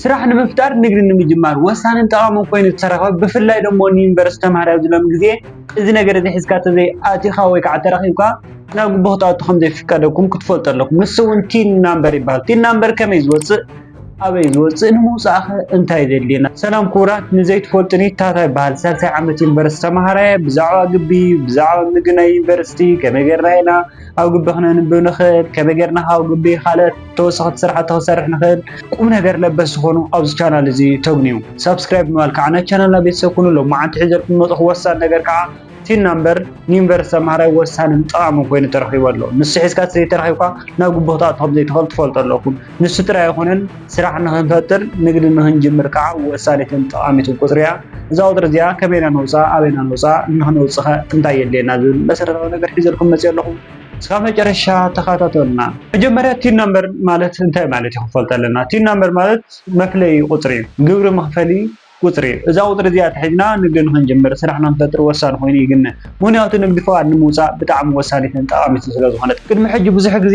ስራሕ ንምፍጣር፣ ንግዲ ንምጅማር ወሳንን ጠቓምን ኮይኑ ዝተረኸበ፣ ብፍላይ ደሞ ንዩኒቨርሲቲ ተምሃራይ ኣብዚ ሎሚ ግዜ እዚ ነገር እዚ ሒዝካ ተዘይኣቲኻ ወይ ከዓ ተረኺብካ ናብ ግቡእ ክትኣቱ ከም ዘይፍቀደኩም ክትፈልጡ ኣለኩም። ንሱ እውን ቲን ናምበር ይበሃል። ቲን ናምበር ከመይ ዝወፅእ፣ ኣበይ ዝወፅእ፣ ንምውፃእ ኸ እንታይ ዘድልየና? ሰላም ክቡራት፣ ንዘይትፈልጡኒ ታታ ይበሃል። ሳልሳይ ዓመት ዩኒቨርሲቲ ተምሃራይ። ብዛዕባ ግቢ፣ ብዛዕባ ምግቢ ናይ ዩኒቨርሲቲ፣ ከመይ ጌርና ኢና ኣብ ግቢ ክነንብብ ንኽእል፣ ከመይ ጌርና ካብ ግቢ ካልኦት ተወሰኽቲ ስራሕቲ ክንሰርሕ ንኽእል፣ ቁም ነገር ለበስ ዝኾኑ ኣብዚ ቻናል እዚ ተጉንዩ። ሳብስክራይብ ብምባል ከዓ ናይ ቻናልና ቤተሰብ ኩኑ። ሎማዓንቲ ሒዘልኩም ዝመፅኹ ወሳኒ ነገር ከዓ ቲን ናምበር ንዩኒቨርሲቲ ተምሃራይ ወሳንን ጠቓምን ኮይኑ ተረኺቡ ኣሎ። ንሱ ሒዝካ ዘይተረኺብካ ናብ ግቡእ ክትኣቱ ከም ዘይትኽእል ትፈልጡ ኣለኩም። ንሱ ጥራይ ኣይኮነን፣ ስራሕ ንኽንፈጥር፣ ንግዲ ንኽንጅምር ከዓ ወሳኒትን ጠቓሚትን ቁፅሪ እያ። እዛ ቁፅሪ እዚኣ ከመይ ኢና ነውፅኣ፣ ኣበይ ኢና ነውፅኣ፣ ንኽነውፅኸ እንታይ የድልየና ዝብል መሰረታዊ ነገር ሒዘልኩም መፅእ ኣለኹ። እስካብ መጨረሻ ተኸታተሉና። መጀመርያ ቲን ናምበር ማለት እንታይ ማለት እዩ ክንፈልጥ ኣለና። ቲን ናምበር ማለት መፍለይ ቁፅሪ እዩ፣ ግብሪ መኽፈሊ ቁፅሪ እዩ። እዛ ቁፅሪ እዚኣ ተሒዝና ንግዲ ንክንጅምር፣ ስራሕ ንክንፈጥር ወሳኒ ኮይኑ ይግነ። ምክንያቱ ንግዲ ፍቓድ ንምውፃእ ብጣዕሚ ወሳኒትን ጠቓሚትን ስለ ዝኾነት። ቅድሚ ሕጂ ብዙሕ ግዜ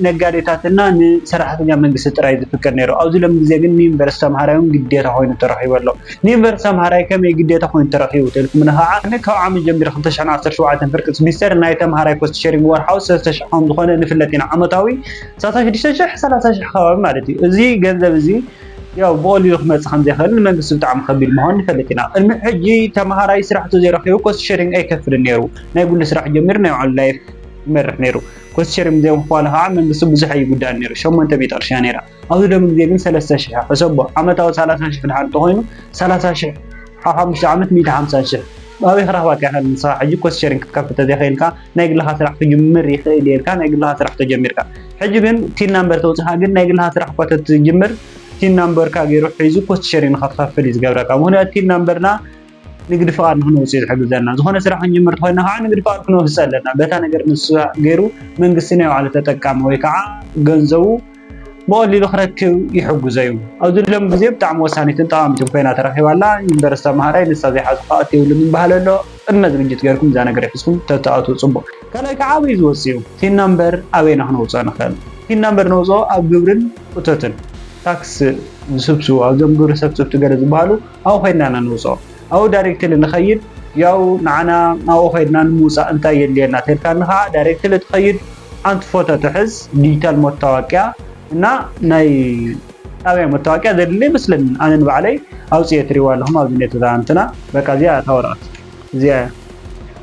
ንነጋዴታትና ንሰራሕተኛ መንግስቲ ጥራይ ዝፍቀድ ነይሩ። ኣብዚ ሎሚ ግዜ ግን ንዩኒቨርሲቲ ተምሃራይ እውን ግዴታ ኮይኑ ተረኺቡ ኣሎ። ንዩኒቨርሲቲ ተምሃራይ ከመይ ግዴታ ኮይኑ ተረኺቡ ተልኩም ንኸዓ፣ ካብ ዓመት ጀሚሩ ክልተ ሽሕን ዓሰርተ ሸውዓተን ፍርቂ ስሚስተር ናይ ተምሃራይ ኮስት ሸሪንግ ወርሓዊ ሰለስተ ሽሕ ከም ዝኾነ ንፍለጥ ኢና። ዓመታዊ ሰላሳ ሽዱሽተ ሽሕ፣ ሰላሳ ሽሕ ከባቢ ማለት እዩ። እዚ ገንዘብ እዚ ያው ብቐሊሉ ክመጽእ ከም ዘይኽእል ንመንግስቲ ብጣዕሚ ከቢድ ምዃኑ ንፈልጥ ኢና። ቅድሚ ሕጂ ተምሃራይ ስራሕ ተዘይረኺቡ ኮስት ሸሪንግ ኣይከፍልን ነይሩ። ናይ ግሉ ስራሕ ጀሚሩ ናይ ባዕሉ ላይፍ ይመርሕ ነይሩ። ኮስት ሸሪንግ ብዘይምኽፋሉ ከዓ መንግስቲ ብዙሕ ኣይጉዳእን ነይሩ። ሸሞንተ ሚእቲ ቅርሺ እያ ነይራ። ኣብዚ ሎሚ ግዜ ግን ሰለስተ ሽሕ ሕሰቦ። ዓመታዊ ሰላሳ ሽሕ ድሓር እንተኾይኑ፣ ሰላሳ ሽሕ ኣብ ሓሙሽተ ዓመት ሚእቲ ሓምሳ ሽሕ። ኣበይ ክረኽባ ከ ይኽእል? ንስኻ ሕጂ ኮስት ሸሪንግ ክትከፍት ተዘይኽእልካ፣ ናይ ግልኻ ስራሕ ክጅምር ይኽእል እየ ኢልካ ናይ ግልኻ ስራሕ ተጀሚርካ። ሕጂ ግን ቲን ናምበር ተውፅኻ ግን ናይ ግልኻ ስራሕ እኳ ተትጅምር፣ ቲን ናምበርካ ገይሩ ሒዙ ኮስት ሸሪንግ ንኸትኸፍል እዩ ዝገብረካ። ምኽንያቱ ቲን ናምበርና ንግዲ ፍቓድ ንክነውፅእ እዩ ዝሕግዘና። ዝኾነ ስራሕ ክንጅምር ተኾይና ከዓ ንግዲ ፍቓድ ክነውፅእ ኣለና። በታ ነገር ንሱ ገይሩ መንግስቲ ናይ ባዕሉ ተጠቃሚ ወይ ከዓ ገንዘቡ ብቐሊሉ ክረክብ ይሕግዞ እዩ። ኣብዚ ሎም ግዜ ብጣዕሚ ወሳኒትን ጠቓሚትን ኮይና ተረኺባ ኣላ። ዩኒቨርሲቲ ተምሃራይ ንሳ ዘይሓዝኩ ክኣቱ የብሉን ይበሃል ኣሎ። ቅድመ ዝግጅት ገይርኩም እዛ ነገር ሒዝኩም ተትኣትዉ ፅቡቕ። ካልኣይ ከዓ ኣበይ ዝወፅእ እዩ? ቲን ናምበር ኣበይና ክነውፅኦ ንኽእል? ቲን ናምበር ነውፅኦ ኣብ ግብርን እቶትን፣ ታክስ ዝስብስቡ፣ ኣብዞም ግብሪ ሰብስብቲ ገለ ዝበሃሉ ኣብኡ ኮይንና ኢና ነውፅኦ። ኣብኡ ዳይሬክትሊ ንኸይድ፣ ያው ንዓና ኣብኡ ኮይድና ንምውፃእ እንታይ የድልየና ተልካኒ ከዓ ዳይሬክትሊ ትኸይድ፣ ሓንቲ ፎቶ ትሕዝ፣ ዲጂታል መታወቂያ እና ናይ ጣብያ መታወቂያ ዘድሊ ይመስለኒ። ኣነ ንባዕለይ ኣውፅኤ ትሪዋ ኣለኹም ኣብዚ ኔትወርክ እንትና። በቃ እዚኣ እታ ወረቐት እዚኣ እያ።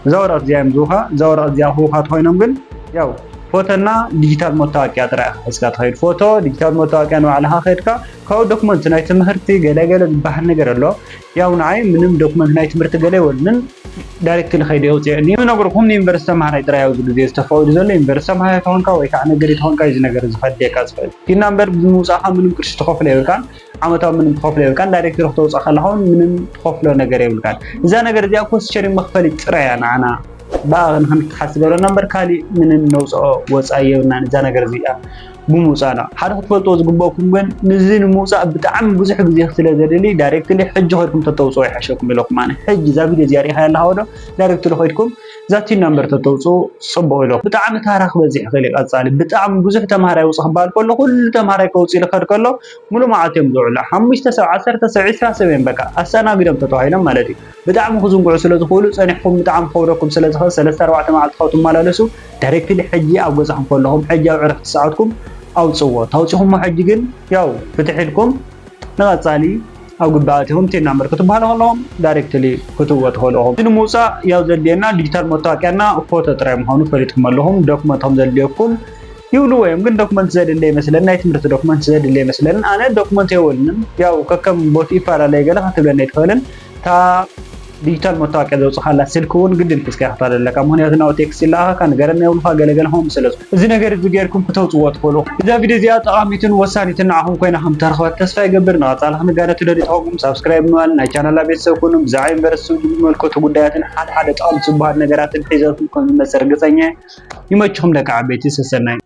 እዛ ወረቐት እዚኣ እዮም ዝህቡኻ። እዛ ወረቐት እዚኣ ክህቡኻ ተኾይኖም ግን ያው ፎቶና ዲጂታል መታወቂያ ጥራይ ኢኻ ሒዝካ ትኸይድ። ፎቶ፣ ዲጂታል መታወቂያ ንባዕልኻ ከይድካ ካብኡ ዶክመንት ናይ ትምህርቲ ገለ ገለ ዝበሃል ነገር ኣሎ። ያው ንዓይ ምንም ዶክመንት ናይ ትምህርቲ ገለ የብሉንን። ዳይሬክትሊ ከይደ የውፅኤኒ። ዝነግርኩም ንዩኒቨርሲቲ ተምሃራይ ጥራይ ኣብዚ ግዜ ዝተፈቕዱ ዘሎ። ዩኒቨርሲቲ ተምሃራይ ተኾንካ ወይ ከዓ ነጋዴ ተኾንካ እዩ እዚ ነገር እዚ ከድልየካ ዝኽእል። ቲን ናምበር ብምውፃእካ ምንም ቅርሺ ትኸፍሎ የብልካን። ዓመታዊ ምንም ትኸፍሎ የብልካን። ዳይሬክትሊ ክተውፅእ ከለኻ እውን ምንም ትኸፍሎ ነገር የብልካን። እዛ ነገር እዚኣ ኮስት ሸሪንግ መኽፈሊ ጥራይ እያ ንዓና። ብኣ ንክንተሓስበሉ እምበር ካሊእ ምንም ነውፅኦ ወፃኢ የብልናን እዛ ነገር እዚኣ ብምውፃእና። ሓደ ክትፈልጥዎ ዝግበእኩም ግን፣ ንዚ ንምውፃእ ብጣዕሚ ብዙሕ ግዜ ስለ ዘድሊ፣ ዳይሬክትሊ ሕጂ ከድኩም ተተውፅኦ ይሓሸኩም ኢለኩም። ኣነ ሕጂ እዛ ቪድዮ እዚኣ ሪኢኻያ ኣለኻ ዶ? ዳይሬክትሊ ከድኩም እዛ ቲን ናምበር ተተውፅኡ ፅቡቕ ኢለኩም። ብጣዕሚ ታራ ክበዝሕ ይኽእል እዩ ቀፃሊ። ብጣዕሚ ብዙሕ ተምሃራይ ውፅእ ክበሃል ከሎ፣ ኩሉ ተምሃራይ ከውፅእ ኢሉ ክኸድ ከሎ፣ ሙሉእ መዓልቲ እዮም ዝውዕሉ። ሓሙሽተ ሰብ፣ ዓሰርተ ሰብ፣ ዒስራ ሰብ እዮም በቃ ኣስተኣናጊዶም ተተባሂሎም ማለት እዩ። ብጣዕሚ ክዝንግዑ ስለ ዝኽእሉ፣ ጸኒሕኩም ብጣዕሚ ክኸብደኩም ስለ ዝኽእል፣ ሰለስተ ኣርባዕተ መዓልቲ ካብ ትመላለሱ፣ ዳይሬክትሊ ሕጂ ኣብ ገዛኹም ከለኹም፣ ሕጂ ኣብ ዕረፍቲ ሰዓትኩም ኣውጽዎ። ተውጺኹሞ ሕጂ ግን፣ ያው፣ ፍትሕ ኢልኩም ንቐጻሊ ኣብ ግቢ ኣቲኹም ቲን ናምበር ክትበሃሉ ከለኹም፣ ዳይሬክትሊ ክትእዎ ትኽእሉ ኢኹም። እዚ ንምውጻእ፣ ያው፣ ዘድልየና ዲጂታል መታወቂያና ፎቶ ጥራይ ምዃኑ ፈሊጥኩም ኣለኹም። ዶክመንት ከም ዘድልየኩም ይብልዎ እዮም፣ ግን ዶክመንት ዘድለ ይመስለኒ፣ ናይ ትምህርቲ ዶክመንት ዘድለ ይመስለኒ። ኣነ ዶክመንት የብሉንን። ያው፣ ከከም ቦትኡ ይፈላለ፣ ገለ ክትብለኒ ኣይትኽእልን። እታ ዲጂታል መታወቂያ ዘውፅኻላ ስልኪ እውን ግድን ሒዝካ ክትከድ ኣለካ። ምኽንያቱ ናብኡ ቴክስት ይለኣኸካ፣ ንገረኒ የብሉኻ፣ ገለገለ ከምኡ ስለ ዝኾነ። እዚ ነገር እዚ ጌርኩም ክተውፅዎ ትኽእሉ። እዛ ቪድዮ እዚኣ ጠቓሚትን ወሳኒትን ንዓኹም ኮይና ከም ተረኽበት ተስፋ ይገብር። ንቐፃሊ ክንጋነ ትደልዩ ተኾንኩም ሳብስክራይብ ብምባል ናይ ቻናላ ቤተሰብ ኩኑ። ብዛዕባ ዩኒቨርሲቲ ዝምልከቱ ጉዳያትን ሓደ ሓደ ጠቓምቲ ዝበሃሉ ነገራትን ሒዘልኩም ከም ዝመፅእ ርግፀኛ እየ። ይመችኹም ደቂ ዓበይቲ፣ ሰሰናዩ።